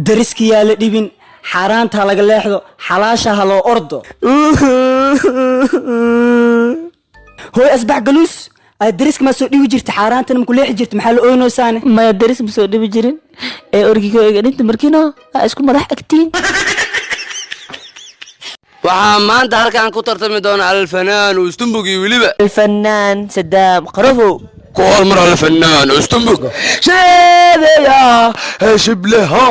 Dariskiyaa la dhibin, xaaraanta laga leexdo, xalaasha ha loo ordo. Hooy asbax galuus ay, dariska maa soo dhibi jirta? Xaaraantana maku leexi jirta? Maxaa la ooynaysaane? Maya, daris ma soo dhibi jirin ee orgiga iga dhinta markiino aa isku madax agtiin. Waxaa maanta halkan ku tartami doona Alfanaan Ustumbug iyo weliba Alfanaan Sadaam Qarafow. Ku hormar Alfanaan Ustumbug. Sheedeya shibleha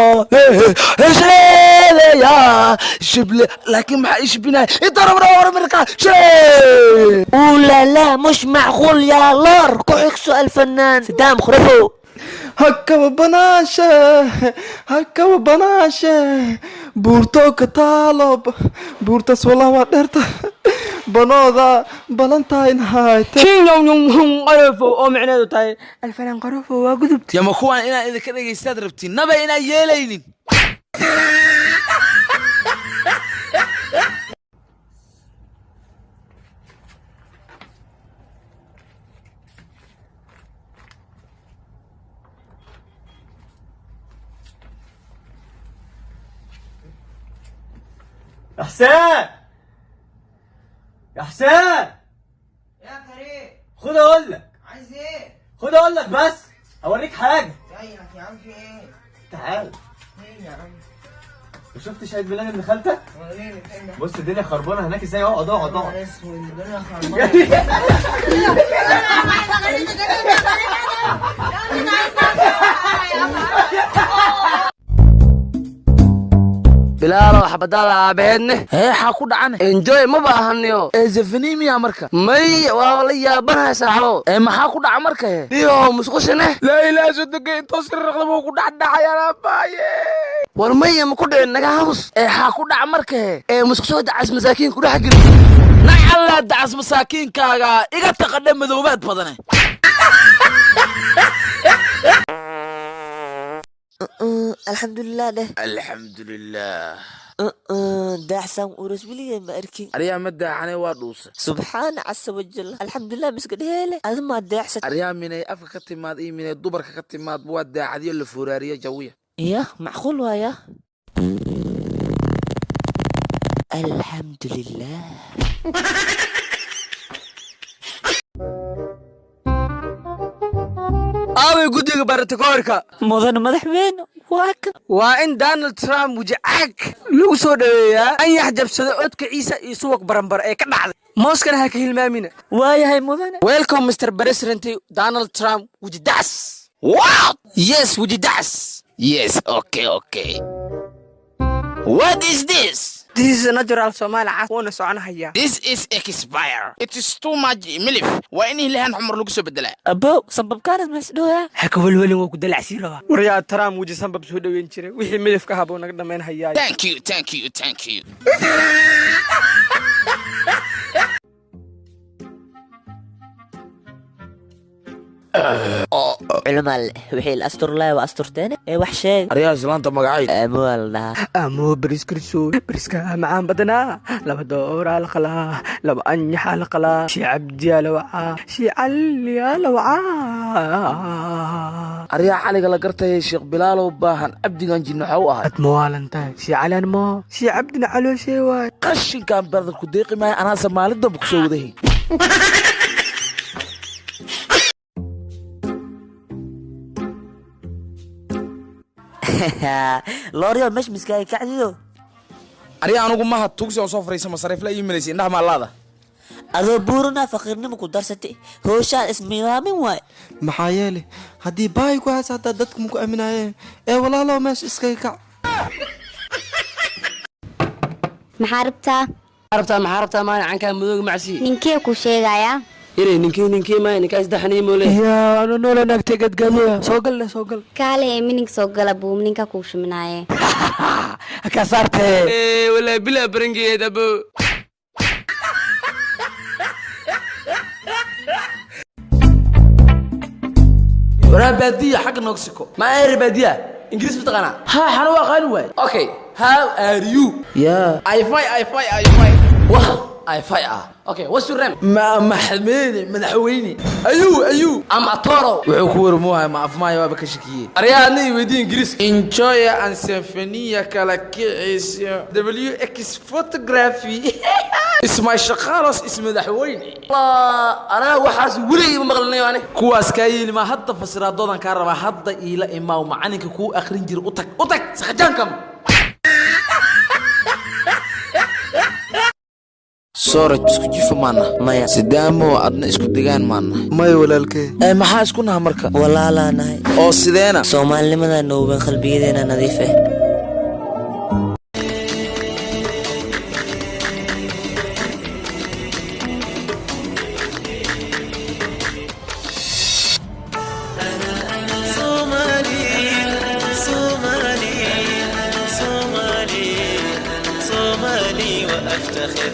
sheedeya shible, laakiin maxaa ii shibinaya inta rabna horumarka shee. لا لا، مش معقول يا لور، كحكسو الفنان صدام خرفو. Hakaba banaashe, hakaba banaashe, buurto ka taalo buurtas, wallah waa dheerta banooda balantain hayte. Qarafo oo micneedu tahay Alfanaan Qarafo waa gudubta. Yama kuwaan inaan idinka dhegaystaad rabtiin, naba inaan yeelaynin. يا حسين، يا حسين. يا كريم. خد اقول لك. عايز ايه؟ خد اقول لك، بس اوريك حاجه. زيك يا عم، في ايه؟ تعال. ايه يا عم؟ ما شفتش عيد ميلاد ابن خالتك؟ وريني فين ده؟ بص الدنيا خربانه هناك ازاي. اقعد اقعد يا اقعد. نهار اسود، الدنيا خربانه. Bilaalow, xabadaada aabaheedne. Hee, xaa ku dhacane? Enjoy ma baahaniyo. Ee zefanimiya marka? May, waa la yaabanahay saaxibo. Ee maxaa ku dhaca marka he? Iyo musqushane. Laa ilaaha, sodoge intoo sirriqda buu ku dhacdhacay anabaaye. War maya, ma ku dhicin, naga hamus. Ee xaa ku dhaca marka he? Ee musqusho dacas masaakiin ku dhex geli. Nacallaa dacas masaakiinkaaga iga taqadha madoobaad badane. Alxamdulilah dheh. Alxamdulilah. Daaxsan uras weligay ma arkin. Aryaa ma daaxane, waa dhuuse. Subxaana casa wajal, alxamdulilah miska dheele, adimaa daaxsan. Aryaa minay afka ka timaad iyo minay dubarka ka timaad, waa daacadyo la fooraariyo jawiya. Ya macquul waaya, alxamdulilah. Aaway guddiga baratakoorka? Mudan madaxweyne, waa kan. Waa in Donald Trump wajicaag lagu soo dhoweeyaa, anyax jabsado codka ciisa iyo suwaq baranbar ee ka dhacday mooskana ha ka hilmaamina. Waayahay mudane. Welcome, Mr President Donald Trump wajidacas. What? Yes, wajidacas. Yes, okay. What is this? This is a natural Somali cas, wuuna soconahayaa. This is expire. It is too much milif. Waa in ilahan xumar lagu soo bedelaa. Abow, sambabkaanas maisdhoyaa. Ha ka welwelin, waa ku dalacsii rabaa. Waryaa, Trump weji sanbab soo dhoweyn jiray, wixii midafka ahaa buu naga dhammayn hayaa. Thank you, thank you, thank you. Culimaal wixii la asturlaay waa asturteene, ee wax sheeg. Aryaha islaanta magacay? Amoo la dhahaa. Amoo bariis karisooy, bariiska macaan badanaa, laba dooraa la qalaa, laba anyaxaa la qalaa, shii cabdiyaa la wacaa, shii caliyaa la wacaa. Aryaha xaliga la gartaya, Sheekh Bilaalow baahan cabdigan jinnaxo u ahay. Ad mawaalan tahay, shii calian moo, shii cabdina calooshee waay. Qashinkan bardar ku deeqi maayo, anaase maalin dambe kusoo wadahay. Looryo mesh miskaaga kacdiyo. Aryaa anugu maha tugsi oo soo fariisa, masariifla ii malaysa, indhaha maalaada. Adoo buurana faqiirnimo ku darsatay, hooshaan ismidaamin waay. Maxaa yeelay haddii baahi ku haysa hataa dadku maku aaminaayeen. Ee walaalow, meesha iskaga kac. Maxaa rabtaa? Rabtaa, maxaa rabtaa? Maalin cankaa madooga macsi. Ninkee ku sheegayaa? Inay ninkii ninkii maay ninkaa isdaxanii moole. Yaa anu noola naagtay gadgaduya, soo gal leh, soo gal. Kaale ee mininka soo gala, buu ninka kuu shuminaaye. Ka saartee walaa bilaa barangeed abo. Waraa baadiya xagga noogsiko ma ayr baadiya Ingiriis mataqaanaa? Ha, xana waa qaani waay. Okay, how are you? Yeah, I fine, I fine, I fine. Wah, I fine ah. Okay, what's your name? Ma maxmeyne madaxweyne ayuu ayuu Am atoro. Wuxuu ku warmuuhay ma afmaaya waaba ka shakiyey. Aryaa adna i weydii Ingiriiska. Enjoya and symphony kala kiciisa WX photography ismay shaqaalos is madaxweyne. Allah, anaa waxaas weligay ma maqlinayo ani. Kuwaas kaa yeeli maa hadda fasiraadoodan kaa rabaa hadda iila imaaw macalinka kuu akhrin jira u tag u tag sakajaankam. Sooraj isku jifo maana Maya. Sidaamo adna isku degaan maana maya walaalkee ee maxaa isku naha marka Walaalaa nahay. Oo sideena Soomaalinimadaa nooban qalbiyadeena nadiif ah. صومالي صومالي صومالي وأفتخر.